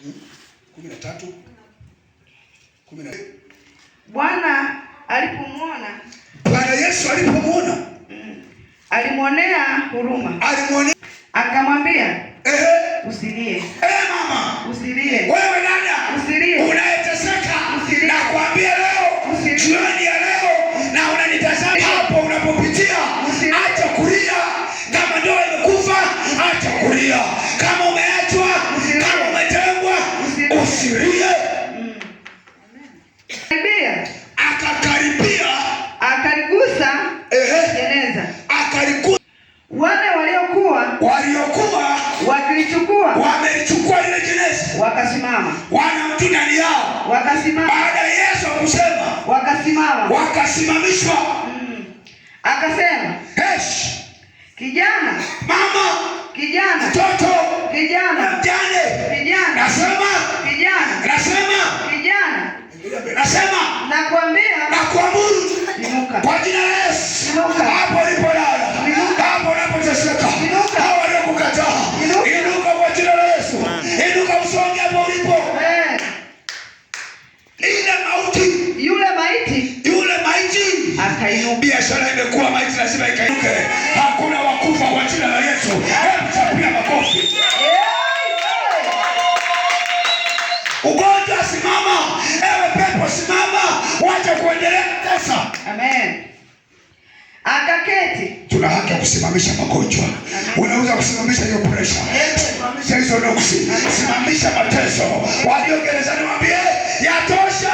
13 10. Bwana alipomwona, Bwana Yesu alipomwona alimwonea huruma, alimwonea, akamwambia, ehe, usilie, eh, mama, usilie, wewe dada usilie, unayeteseka, Usilie. nakwambia leo, Usilie. jioni ya leo, na unanitazama hapo unapopitia, Usilie. acha kulia. Kama ndoa imekufa, acha kulia. Kama umeachwa, Usilie. kama umetengwa, Usilie. usilie. Karibia, Akakaribia, akaligusa ehe, jeneza. akalikuta Wale waliokuwa waliokuwa wakilichukua wamelichukua lile jeneza, wakasimama, wana mtu ndani yao. wakasimama, Baada ya Yesu kusema, wakasimama. wakasimamishwa. Akasema, Hesh, kijana, mama, kijana, mtoto, kijana, mjane, kijana, nasema, kijana, nasema, kijana, nasema, nakwambia nakuamuru inuka. kwa jina la Yesu, Inuka. hapo ulipolala, Inuka. hapo unapoteseka, Inuka. hao waliokukataa, Inuka. inuka kwa jina la Yesu, inuka usonge hapo ulipo. Eh, Ile mauti, yule maiti yule maiti akainuka. biashara imekuwa maiti, lazima ikainuke. Hakuna wakufa kwa jina la Yesu. Hebu chapia makofi. Ugonjwa simama, ewe pepo simama, wacha kuendelea kutesa. Amen. Akaketi. Tuna haki ya kusimamisha magonjwa. Unaweza kusimamisha hiyo pressure, simamisha hizo nuksi, simamisha mateso. Walio gerezani waambie yatosha,